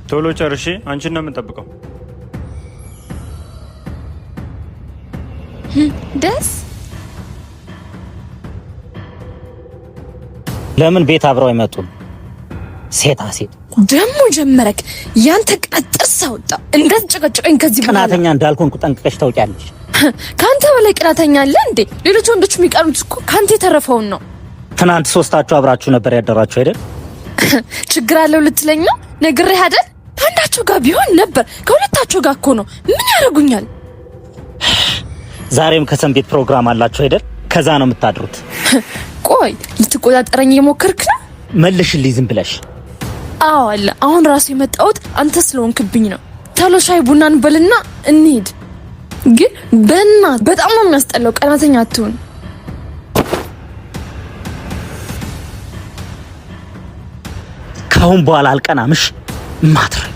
ቶሎ ጨርሺ። አንቺን ነው የምንጠብቀው። ደስ ለምን ቤት አብረው አይመጡም? ሴታ ሴት ደግሞ ጀመረክ። ያንተ ቅናት ጥርስ አወጣ። እንዳትጨቀጨቀኝ ከዚህ በኋላ። ቅናተኛ እንዳልሆንኩ ጠንቅቀሽ ታውቂያለሽ። ከአንተ በላይ ቅናተኛ አለ እንዴ? ሌሎች ወንዶች የሚቀሩት እኮ ከአንተ የተረፈውን ነው። ትናንት ሶስታችሁ አብራችሁ ነበር ያደራችሁ አይደል? ችግር አለው ልትለኝ ነው? ነግሬህ አይደል? ከአንዳቸው ጋር ቢሆን ነበር። ከሁለታቸው ጋር እኮ ነው። ምን ያደርጉኛል? ዛሬም ከሰንቤት ፕሮግራም አላችሁ አይደል? ከዛ ነው የምታድሩት። ቆይ ልትቆጣጠረኝ እየሞከርክ ነው? መልሽልኝ ዝም ብለሽ። አዎ አለ። አሁን ራሱ የመጣሁት አንተ ስለሆንክብኝ ነው። ቶሎ ሻይ ቡና እንበልና እንሂድ። ግን በእናትህ በጣም ነው የሚያስጠላው። ቀናተኛ አትሁን። ከአሁን በኋላ አልቀናምሽ ማትረቢ።